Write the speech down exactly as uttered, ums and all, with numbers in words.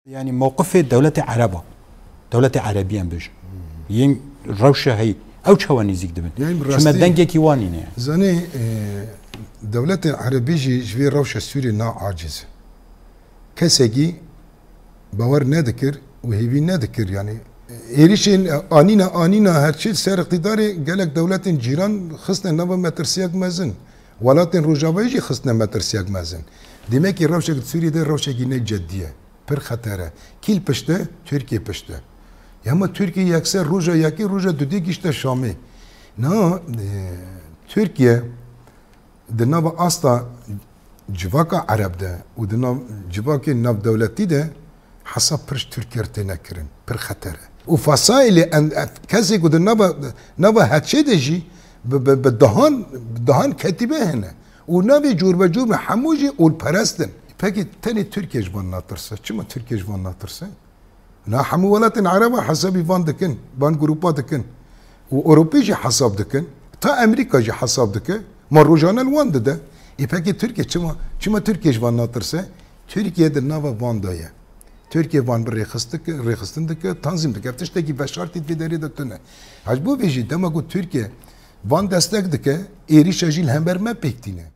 Yani mewqifê dewletê Ereba, dewletê Erebî em bêjin. Yên rewşa heyî, ew çawa nêzîk dibin? Yani Çi me rastî dengekî wan nîne yani. Zanî, e, dewletên Erebî jî ji vê rewşa Sûriyê na aciz. Kesekî bawer nedikir û hêvî nedikir. Yani êrişên anîna, anîna her çi ser îqtîdarê gelek dewletên cîran xistine nava metirsiyek mezin. Welatên Rojavayê jî xistine metirsiyek mezin. Demekî rewşek Sûriyê de rewşekî ne cedî ye. Pir xeter e. Kî li pişt e? Tirkiye pişt e. Ya ma Tirkiye yekser roja yekê, roja dudê gişte Şamê. Na, e, Tirkiye di nava asta civaka Ereb de û di nav civakê navdewletî de hesab pir ji Tirkiye re têne kirin. Pir xeter e. Û fesaîlê en-, kesê ku di nava, nava heçê de jî bi, bi, bi dehan, bi dehan ketîbe hene. Û navê cûr be cûr be hemû jî olperest in. Pekî tenê Tirkiye ji van natirse. Çima Tirkiye ji van natirse? Na hemû welatên Ereba hesabî van dikin, van grupa dikin. Û Ewropî jî hesab dikin. Ta Amerîka jî hesab dike. Ma rojane li wan dide. Ê pekî Tirkiye çima, çima Tirkiye ji van natirse? Tirkiye di nava van de ye. Tirkiye van bi rêxist dike, rêxistin dike, tanzîm dike. Ev tiştekî veşartî di vê derê de tune. Ji bo vê jî dema ku Tirkiye van destek dike, êrîşa jî li hember me pêk tîne.